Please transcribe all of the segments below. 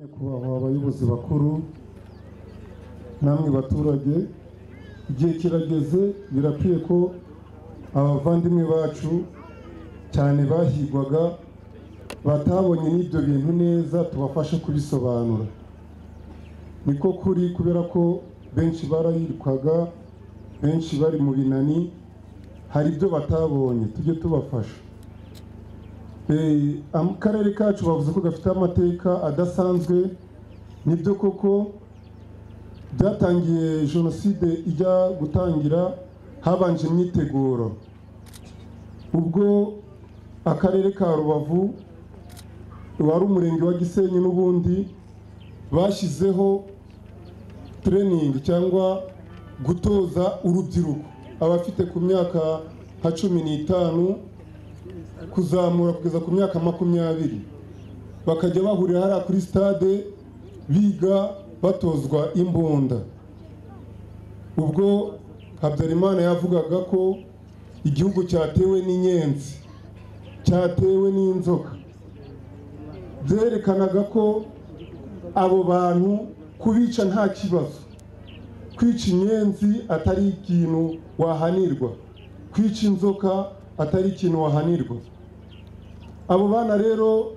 Nyakubahwa abayobozi bakuru namwe baturage, igihe kirageze, birakwiye ko abavandimwe bacu cyane bahigwaga batabonye n'ibyo bintu neza tubafashe kubisobanura. Niko kuri, kubera ko benshi barayirukwaga, benshi bari mu binani, hari ibyo batabonye, tujye tubafasha. Akarere kacu bavuze ko gafite amateka adasanzwe. Nibyo koko, byatangiye jenoside ijya gutangira habanje imyiteguro. Ubwo akarere ka Rubavu wari umurenge wa Gisenyi, n'ubundi bashyizeho training cyangwa gutoza urubyiruko, abafite ku myaka nka 15 kuzamura kugeza ku myaka 20, bakajya bahurira hariya kuri stade biga, batozwa imbunda. Ubwo Habyarimana yavugaga ko igihugu cyatewe n'inyenzi, cyatewe n'inzoka, byerekanaga ko abo bantu kubica nta kibazo, kwica inyenzi atari ikintu wahanirwa, kwica inzoka atari ikintu wahanirwa. Abo bana rero,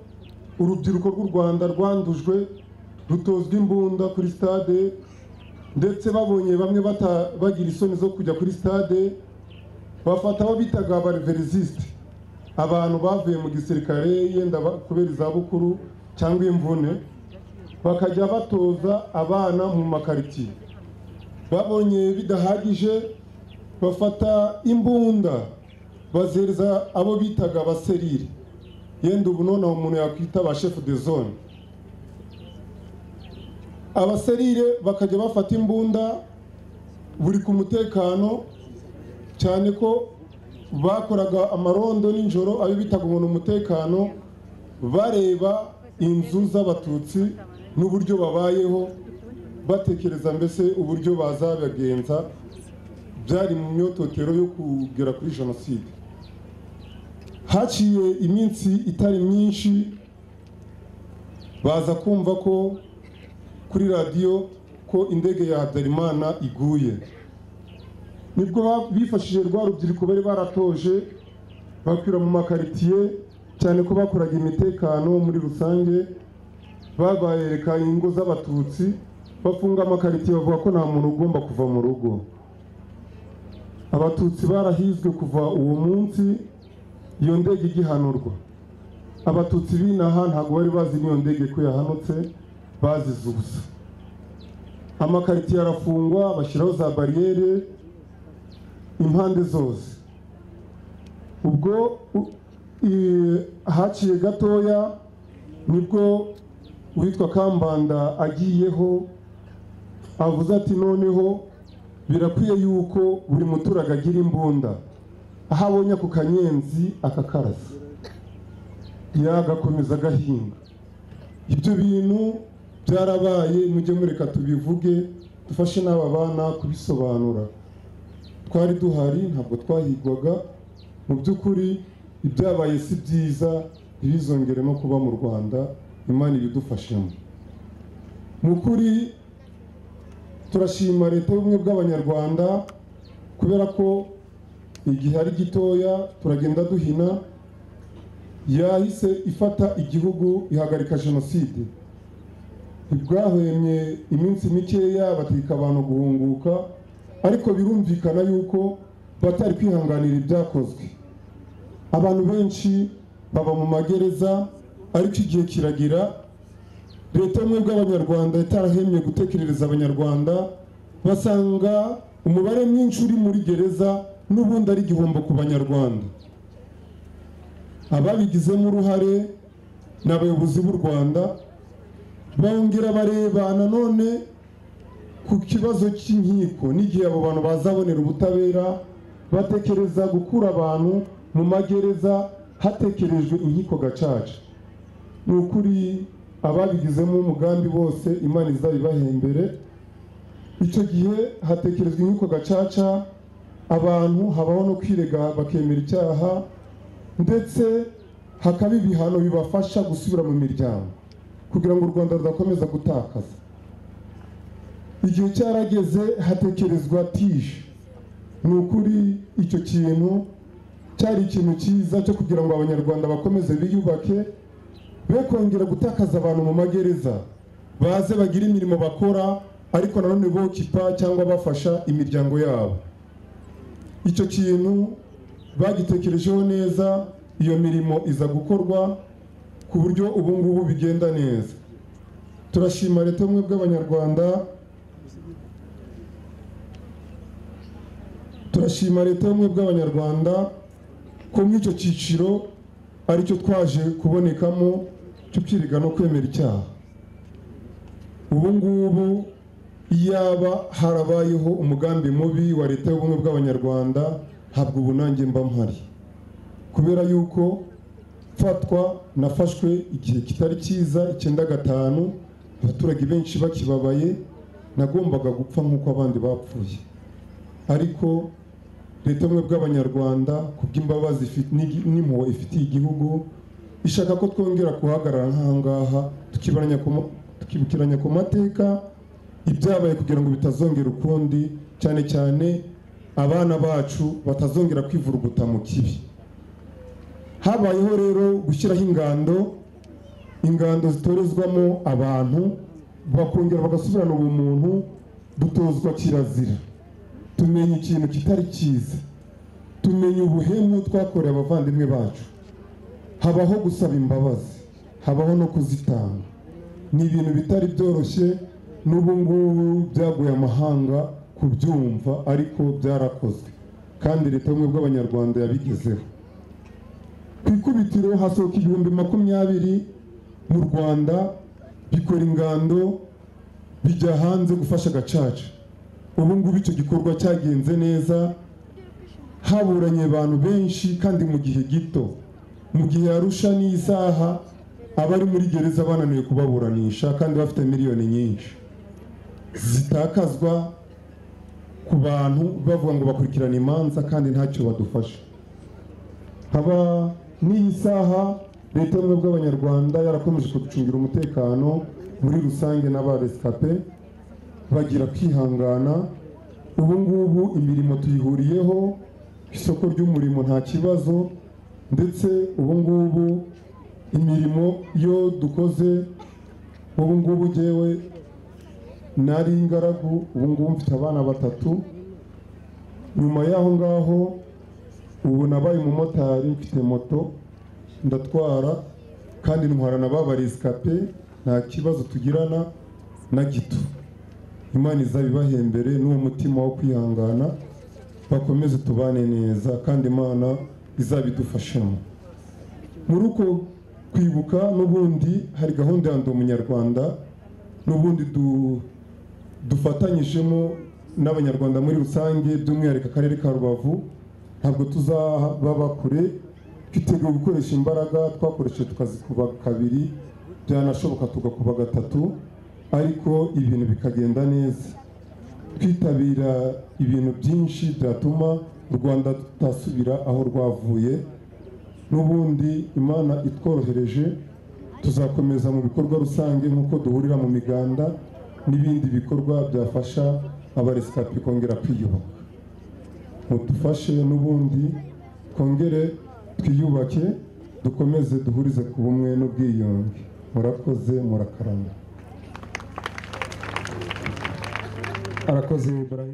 urubyiruko rw'u Rwanda rwandujwe, rutozwa imbunda kuri stade, ndetse babonye bamwe bagira isoni zo kujya kuri stade, bafata abo bitaga aba réservistes, abantu bavuye mu gisirikare yenda kubera izabukuru cyangwa imvune, bakajya batoza abana mu makaritsiye. Babonye bidahagije, bafata imbunda bazihereza abo bitaga abaserire, yenda ubu noneho umuntu yakwita ba chef de zone. Abaserire bakajya bafata imbunda buri ku mutekano, cyane ko bakoraga amarondo nijoro, ayo bitaga umuntu umutekano, bareba inzu z'Abatutsi n'uburyo babayeho, batekereza mbese uburyo bazabagenza. Byari mu myototero yo kugera kuri jenoside. Haciye iminsi itari myinshi, baza kumva ko kuri radiyo ko indege ya Habyarimana iguye. Nibwo bifashishije rwa rubyiruko bari baratoje, bakwira mu makaritiye, cyane ko bakoraga imitekano muri rusange, babayereka ingo z'Abatutsi, bafunga amakaritiye, bavuga ko nta muntu ugomba kuva mu rugo. Abatutsi barahizwe kuva uwo munsi iyo ndege igihanurwa. Abatutsi b'inaha ntabwo bari bazi n'iyo ndege ko yahanutse, bazize ubusa. Amakaritiye arafungwa, bashyiraho za bariyeri impande zose. Ubwo haciye gatoya, nibwo uwitwa Kambanda agiyeho, avuze ati: "Noneho birakwiye yuko buri muturage agira imbunda, aho abonye ako kanyenzi akakarasa, yagakomeza agahinga." Ibyo bintu byarabaye, mujye mureka tubivuge, dufashe n'aba bana kubisobanura. Twari duhari, ntabwo twahigwaga. Mu by'ukuri ibyabaye si byiza, ntibizongere no kuba mu Rwanda, Imana ibidufashemo. Mu kuri turashima Leta y'Ubumwe bw'Abanyarwanda, kubera ko igihe ari gitoya turagenda duhina, yahise ifata igihugu ihagarika jenoside. Ntibwahwemye iminsi mikeya bategeka abantu guhunguka, ariko birumvikana yuko batari kwihanganira ibyakozwe. Abantu benshi baba mu magereza, ariko igihe kiragira, Leta y'Ubumwe bw'Abanyarwanda itarahemye gutekerereza Abanyarwanda, basanga umubare mwinshi uri muri gereza n'ubundi ari igihombo ku Banyarwanda. Ababigizemo uruhare ni abayobozi b'u Rwanda. Bongera bareba nanone ku kibazo cy'inkiko n'igihe abo bantu bazabonera ubutabera, batekereza gukura abantu mu magereza hatekerejwe inkiko gacaca. Ni ukuri ababigizemo umugambi bose Imana izabibahembere. Icyo gihe hatekerezwa inkiko gacaca, abantu habaho no kwirega bakemera icyaha, ndetse hakaba ibihano bibafasha gusubira mu miryango. kugira ngo u Rwanda rudakomeza gutakaza. Igihe cyarageze hatekerezwa tije. Ni ukuri icyo kintu cyari ikintu cyiza cyo kugira ngo Abanyarwanda bakomeze biyubake, be kongera gutakaza abantu mu magereza, baze bagire imirimo bakora ariko nanone bokipa cyangwa bafasha imiryango yabo. Icyo kintu bagitekerejeho neza, iyo mirimo iza gukorwa ku buryo ubu ngubu bigenda neza. Turashima Leta y'Ubumwe bw'Abanyarwanda, turashima Leta y'Ubumwe bw'Abanyarwanda ko muri icyo cyiciro aricyo twaje kubonekamo cyo kwiga no kwemera icyaha. Ubu ngubu iyaba harabayeho umugambi mubi wa Leta y'Ubumwe bw'Abanyarwanda, ntabwo ubu nanjye mba mpari, kubera yuko fatwa nafashwe igihe kitari cyiza, 95, abaturage benshi bakibabaye, nagombaga gupfa nk'uko abandi bapfuye. Ariko Leta y'Ubumwe bw'Abanyarwanda kubw'imbabazi n'impuhwe ifitiye igihugu, ishaka ko twongera kuhagarara nk'ahangaha, tukibukiranya ku mateka ibyabaye kugira ngo bitazongera ukundi, cyane cyane abana bacu batazongera kwivuruguta mu kibi. Habayeho rero gushyiraho ingando zitorezwamo abantu bakongera bagasubirana ubumuntu, dutozwa kirazira, tumenya ikintu kitari cyiza, tumenya ubuhemu twakoreye abavandimwe bacu. Habaho gusaba imbabazi, habaho no kuzitanga. Ni ibintu bitari byoroshye, n'ubu ngubu byaguye amahanga kubyumva, ariko byarakozwe kandi Leta y'Ubumwe bw'Abanyarwanda yabigezeho. Ku ikubitiro hasohoka 20,000 mu Rwanda, bikora ingando, bijya hanze gufasha gacaca. Ubu ngubu icyo gikorwa cyagenze neza, haburanye abantu benshi kandi mu gihe gito. Mu gihe Arusha n'isaha abari muri gereza bananiwe kubaburanisha kandi bafite miliyoni nyinshi zitakazwa ku bantu bavuga ngo bakurikirana imanza kandi ntacyo badufasha. Haba n'iyi saha Leta y'Ubumwe bw'Abanyarwanda yarakomeje kuducungira umutekano muri rusange, n'abarescape bagira kwihangana. Ubu ngubu imirimo tuyihuriyeho, isoko ry'umurimo nta kibazo, ndetse ubu ngubu imirimo yo dukoze, ubu ngubu jyewe nari ingaragu, ubu ngubu mfite abana 3. Nyuma y'aho ngaho ubu nabaye umumotari, mfite moto ndatwara kandi ntwara na babarescape, nta kibazo tugirana na gito. Imana izabibahembere n'uwo mutima wo kwihangana, bakomeze tubane neza kandi Imana izabidufashemo. Muri uko kwibuka n'ubundi hari gahunda ya Ndi Umunyarwanda, n'ubundi dufatanyijemo n'Abanyarwanda muri rusange, by'umwihariko Akarere ka Rubavu. Ntabwo tuzababa kure, twiteguye gukoresha imbaraga twakoresheje tukazikuba 2, byanashoboka tugakuba 3, ariko ibintu bikagenda neza. Twitabira ibintu byinshi byatuma u Rwanda tutasubira aho rwavuye. N'ubundi Imana itworohereje tuzakomeza mu bikorwa rusange nk'uko duhurira mu miganda n'ibindi bikorwa byafasha abarescape kongera kwiyubaka. Mudufashe n'ubundi twongere twiyubake, dukomeze duhurize ku bumwe n'ubwiyunge. Murakoze, murakarama. Arakoze Ibrahim.